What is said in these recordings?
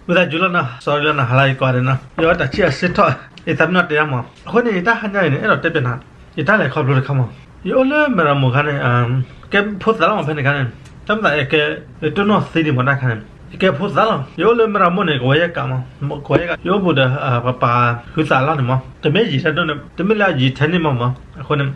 ဝံသးစူၤလီၤနီၤ, sorry လီၤနီၤ, ဟါလၢယကိးဂၤဒဲးနီၤ, ယအီၣ်တၢ်ဆံၣ်အစ့ထီၣ်, ယသးမ့ၢ်နီၢ်တဲယါမး. အဃိန့ၣ် ယတၢ်ဟါညါအံၤန့ၣ် အဲၣ်ဒိးတဲပျးနၤ, ယတၢ်လဲၤခီဖျိတခါမး. ယအိၣ်လၢမဲၢ်ရမိၢ်ခါန့ၣ်, ကဲဖိသၣ်လီၤမး ဖဲန့ၣ်ခါန့ၣ်, တၢ်မ့ၢ်သး ကဲတိၢ်နီၣ်သံဒံးမးတၢ်ခါန့ၣ်, ယကဲဖိသၣ်လီၤ. ယအိၣ်လၢမဲၢ်ရမိၢ်န့ၣ် ကဝီၤယဲၢ်ကးမး, ကဝီၤယဲၢ်ကး, ယအိၣ်ဘူးဒီး ပပၢ်ဟုသးလီၤန့ၣ်မး, တမ့ၢ်ယံာ်ထဲဒိၣ်န့ၣ်, တမ့ၢ်လၢအယံာ်ထဲန့ၣ်မးမး. အဃိန့ၣ်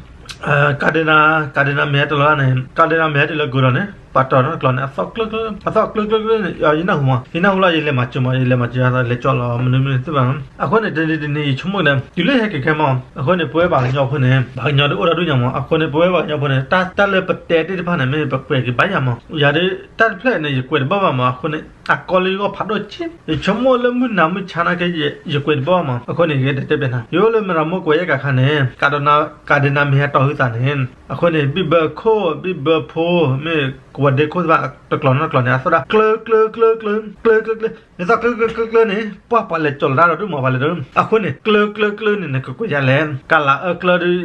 ကၤဒဲးနၤ, ကၤဒဲးနၤမ့ၢ်ဟဲတလီၤန့ၣ်, ကၤဒဲးနၤမ့ၢ်ဟဲတုၤလၢကိဒီးန့ၣ်, ပှၤတီၤနီတကျိၤန့ၣ် အသီၣ်ကျၢကျၢ, အသီၣ်ကျၢကျၢကျၢန့ၣ် ယနၢ်ဟူမး, ယနၢ်ဟူလီၤ ယလဲၤမၤစၢၤမး, ယလဲၤမၤစၢၤ လဲၤကၠီလီၤ မနုၤမနုၤသ့ၣ်တဖၣ်. အဃိန့ၣ် တနံၤတနံၤ ယဆိကမိၣ်ဒီး တုၤလၢဟဲက့ၤခဲမး, အဃိန့ၣ် ပဝဲပှၤကညီဖိန့ၣ် ပှၤကညီဒုးအိၣ်ဒီးဒူၣ်ညါမး. အဃိန့ၣ် ပဝဲပှၤကညီဖိန့ၣ် တၢ်လၢပတဲတ့ၢ်တဖၣ်န့ၣ် မ့ၢ်ပကွဲးက့ၤဘၣ်ယၤမး. ယၤဒုး တၢ်တဖျၢၣ်န့ၣ် ယကွဲးတဘၣ်ဘၣ်မး. အဃိန့ၣ် အကီလၢယဂီၢ်ဖးဒိၣ်က့, ယဆိကမိၣ်လၢမုၢ်နၤမုၢ်ဆါနာ်က့ ယကွဲးတဘၣ်ဘၣ်မး. အဃိန့ၣ် ယကတဲပျးနၤ, ယအိၣ်လၢမဲၢ်ရမိၢ်ကဝီၤယဲၢ်ကးခါန့ၣ်, ကၤဒဲးနၤမ့ၢ်ဟဲတီၤဟုသးန့ၣ်, အဃိန့ၣ် ဘံၣ်ဘၢခိၣ် ဘံၣ်ဘၢဖိ မ့ၢ်ကဝီၤဒ့ခိၣ်သ့ၣ်တဖၣ် တကျိၤနီတကျိၤန့ၣ် အသီၣ်ဒၣ် ကျၢ ကျၢ ကျၢ ကျၢ ကျၢ ကျၢ ကျၢ, နသီၣ်ကျၢ ကျၢ ကျၢ ကျၢန့ၣ် ပှၤပှၤလဲၤကၠီလီၤတၢ်ဒီးဒူၣ်မး ပှၤလဲၤဒီး. အဃိန့ၣ် ကျၢ ကျၢ ကျၢန့ၣ် နကကွဲးယၤလဲၣ်. ကလးအၢကျၢဒုး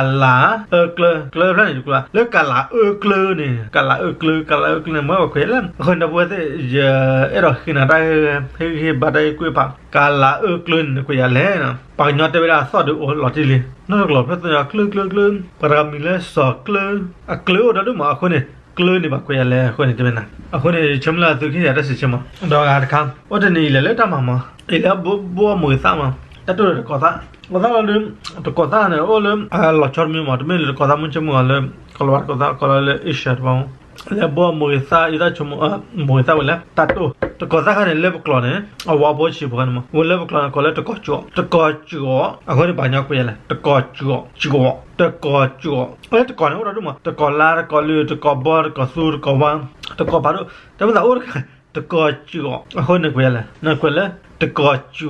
သ့ၣ်ညါ, ကလးအၢကျၢ ကျၢဖျၢၣ်န့ၣ် လၢကလးအၢကျၢန့ၣ်, ကလးအၢကျၢ ကလးအၢကျၢန့ၣ် မ့ၢ်ပှၤကွဲးယၤလဲၣ်. အဃိန့ၣ် ဒီပုၢ်ဝဲၢ်သ့ၣ် ယအဲၣ်ဒိးဃ့နၤတၢ် ဟ့ၣ်ဂံၢ်ဟ့ၣ်ဘါတၢ်ဂ့ၢ်ကွ့ၢ်ဖး, ကလးအၢကျၢန့ၣ် နကွဲးယၤလဲၣ်. ပှၤကညီတဲဝဲဒၣ်အသီၣ်ဒုးအိၣ်လီၤတံၢ်လံ, နီတကျိၤဖျၢၣ်သ့ၣ်ညါ ကျၢ ကျၢ ကျၢ, ပှၤတဂၤမံၤလၢစီၤကျၢ, အကျၢအိၣ်ဒီးဒူၣ်မး. အဃိန့ၣ် ကျၢန့ၣ် ပှၤကွဲးယၤလဲၣ်. အဃိန့ၣ် တဲဝဲနၤ, အဃိန့ၣ် ယဆိကမိၣ်လၢသုကဟ့ၣ်ယၤတၢ်စံးဆၢမး, ဒီးဂၤတခါ, အိၣ်တနံၤအံၤလဲၤလၢတၢ်မၤမး, အံၤလၢဘိၣ်အမိၢ်ဂ့ၤသၣ်မး, တၢ်တိၢ်ဒီးတကိးသၣ်, တကိးသၣ်လီၤဒုး, တကိးသၣ်န့ၣ် အိၣ်လၢ လီၤဆီတမံၤမး, တမ့ၢ်လၢတကိးသၣ်မုၢ်ဆ့ၣ်မုၢ်ဂီၤလၢ ကီၤလၤဝါတကိးသၣ် ကီၤလၤဝါလၢ Asia တဘီ, လၢဘိၣ်အမိၢ်ဂ့ၤသၣ် ယတၢ်ဆိကမိၣ်, မိၢ်ဂ့ၤသၣ်ဝဲလၢ တၢ်တိၢ်, တကိးသၣ်ခါန့ၣ် လၢပကျိာ်န့ၣ် အဝဲဘိၣ်ဆံးဖိန့ၣ်မး, ဝဲလၢပကျိာ်န့ၣ် ကိးလၢတကိးကၠီ, တကိးကၠီ, အဃိန့ၣ် ပှၤကညီကွဲးယၤလဲၣ်, တကိးကၠီ, ကၠီ, တကိးကၠီ, အလၢတကိးန့ၣ် အိၣ်ဒီးဒူၣ်မး, တကိးလါ တကိးလုၢ် တကိးဘီ တကိးသူ တကိးဝါ, တကိးဖးဒိၣ်, တမ့ၢ်သးအိၣ်တခါ, တကိးကၠီ, အဃိန့ၣ်ကွဲးယၤလဲၣ်, နကွဲးလၢ တကိးကၠီ,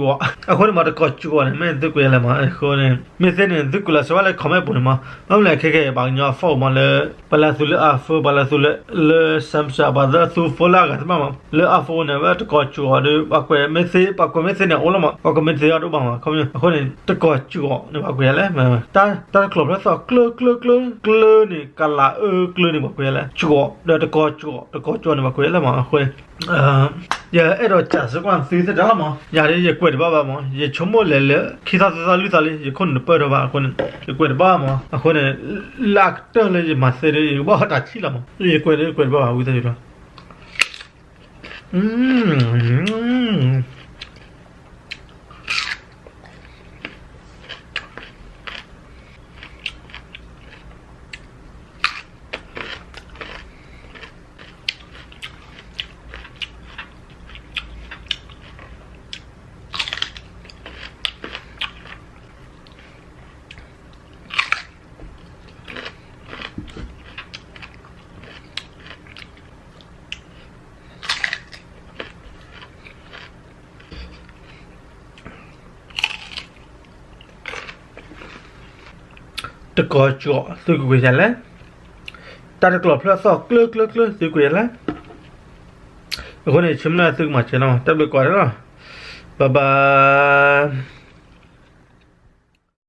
အဃိန့ၣ်မး တကိးကၠီန့ၣ် မ့ၢ်သုကွဲးယၤလဲၣ်မး. အဃိန့ၣ် မ့ၢ်သ့န့ၣ် သုကွဲးလီၤစၢၤဝဲလၢ comment ပူၤန့ၣ်မး, ဘၣ်မနုၤလဲၣ် ခဲကဲ ပှၤကညီအဖီၣ်မးလၢ ပှၤလၢအသူလၢ iPhone ပှၤလၢအသူလၢ လၢ Samsung ပှၤလၢအသူ phone လၢအဂၤတဖၣ်မး, လၢ iPhone န့ၣ် ဝဲတကိးကၠီဒီး ပှၤကွဲးမ့ၢ်သ့, ပှၤကွဲးမ့ၢ်သ့န့ၣ် အိၣ်လီၤမး, ပှၤကွဲးမ့ၢ်သ့အီၤတအိၣ်ဘၣ်မး, ခီပညီ အဃိန့ၣ် တကိးကၠီန့ၣ် ပှၤကွဲးယၤလဲၣ်, တၢ်တကျိၤဖျၢၣ်သီၣ် ကျၢ ကျၢ ကျၢ ကျၢန့ၣ် ကလးအၢကျၢန့ၣ် ပှၤကွဲးယၤလဲၣ်, ကၠီ, ဒီးတကိးကၠီ, တကိးကၠီန့ၣ် ပှၤကွဲးယၤလဲၣ်မး. အဃိန့ၣ် ယအဲၣ်ဒိးစံးဆၢကွၢ်သုသ့ၣ်တဖၣ်လီၤမး, ယၤဒ်ယကွဲးတဘၣ်ဘၣ်မး, ယဆိကမိၣ်လဲၤလၢ ခံသီသၢသီလွံၢ်သီလံ ယခိၣ်နူာ်တပၢၢ်ထီၣ်ဘၣ်, အဃိန့ၣ် ယကွဲးတဘၣ်မး. အဃိန့ၣ် လၢအကတၢၢ်လၢယမၤသ့ဒီး ယကဘၣ်အီၣ်တၢ်ဆံၣ်လီၤမး, ယကွဲးဒီး ယကွဲးတဘၣ်ဘၣ် ဝံသးစူၤလီၤ. တကိးကၠီ သုကကွဲးယၤလဲၣ်, တၢ်တကျိၤဖျၢၣ်သီၣ် ကျၢ ကျၢ ကျၢ သုကွဲးယၤလဲၣ်. အဃိန့ၣ် ဆၢမုၢ်လၢ်သုကမၤစၢၤလီၤ, တၢ်ဘျုးကိးဂၤဒဲးလီၤ, bye bye.